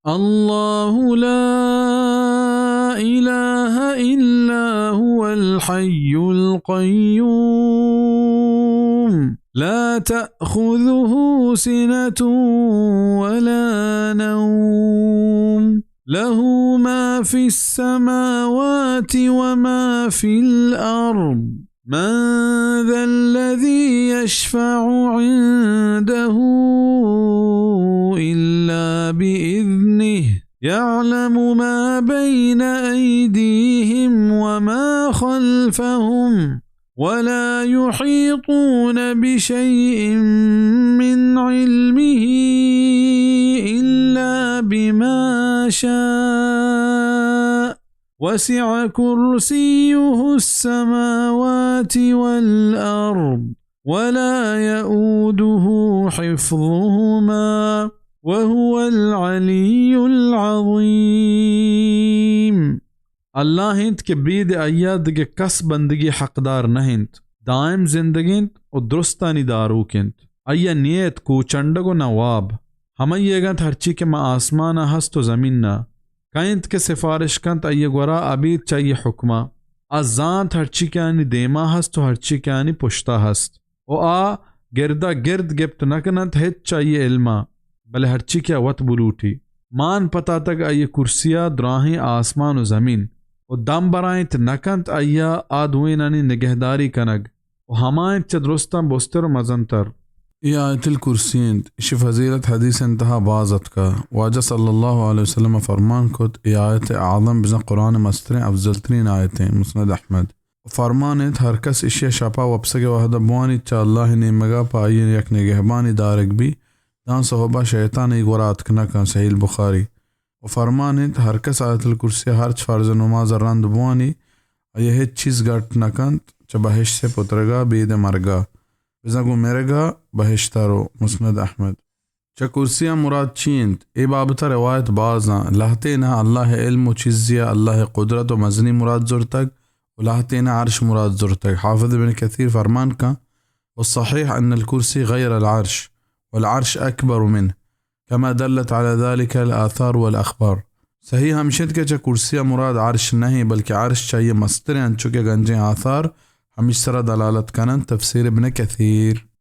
الله لا إله إلا هو الحي القيوم، لا تأخذه سنة ولا نوم، له ما في السماوات وما في الأرض، من ذا الذي يشفع عنده إلا بإذنه، يعلم ما بين أيديهم وما خلفهم، ولا يحيطون بشيء من علمه إلا بما شاء، وسع كرسيه السماوات والأرض، ولا يؤوده حفظهما، وهو العلي العظيم. اللہ انت کہ بید آئیا دگہ کس بندگی حقدار نہ انت، دائم زندگ انت و درستانی داروک انت۔ آئیا نیت کوچنڈگ و نہ واب۔ ہمئیگ انت ہرچی کہ ماں آسمانا ہست و زمینا۔ کئے انت کہ سفارش کنت آئی گورا ابید چہ آئی حکما؟ آ زانت ہرچی کہ آنی دیما ہست و ہرچی کہ آنی پشتا ہست۔ و آ گردا گرد گپت نہ کننت ہچ چہ آئی علما، بلے ہرچی کہ آ وت بلوٹی۔ مان پتاتگ آئی کرسیا دراہیں آسمان و زمین، و دم برائینت نہ کنت آئیا آ دوئینانی نگہداری کنگ، و ہما انت چہ درستاں بزتر و مزنتر۔ اے آیت الکرسی انت، اشی فضیلت حدیث انتہا باز اتکا۔ واجہ صلی اللہ علیہ وسلم فرمان کت، اے آیت اعظم بزاں قرآن مستریں افضل ترین آیتیں۔ مسند احمد۔ و فرمان انت، ہر کس اشی ء شپا وپسگ ء وہد ء بوانیت، چہ اللہ ء نیمگ ء پہ آئی ء یک نگہبانی دارگ بی، داں سہب ء شیطان آئی گورا اتک نہ کن۔ صحیح البخاری۔ و فرمان انت، ہر کس آیت الکرسی ء ہرچ فرض نماز ء رند بوانی، آئی ء ہچ چیز گٹ نہ کنت، چہ بہشت ء پترگ ء بید ء مرگ ء، بزاں گوں مرگ ء بہشت ء رو۔ مسند احمد۔ چہ کرسی ء مراد چی انت؟ اے بابت ء روایت باز آں۔ لہتین ء اللہ ء علم و چیزی ء اللہ ء قدرت و مزنی مراد زرتگ و لہتین ء عرش مراد زرتگ۔ حافظ ابن کثیر فرمان کن، والصحيح أن الكرسي غير العرش، والعرش أكبر منه، كما دلت على ذلك الآثار والأخبار۔ صحیح ہمش انت کہ چہ کرسی ء مراد عرش نہ انت، بلکہ عرش چہ آئی ء مستر انت، انچو کہ گنجیں آثار ہمیش سرا دلالت کن انت۔ تفسیر ابن کثیر۔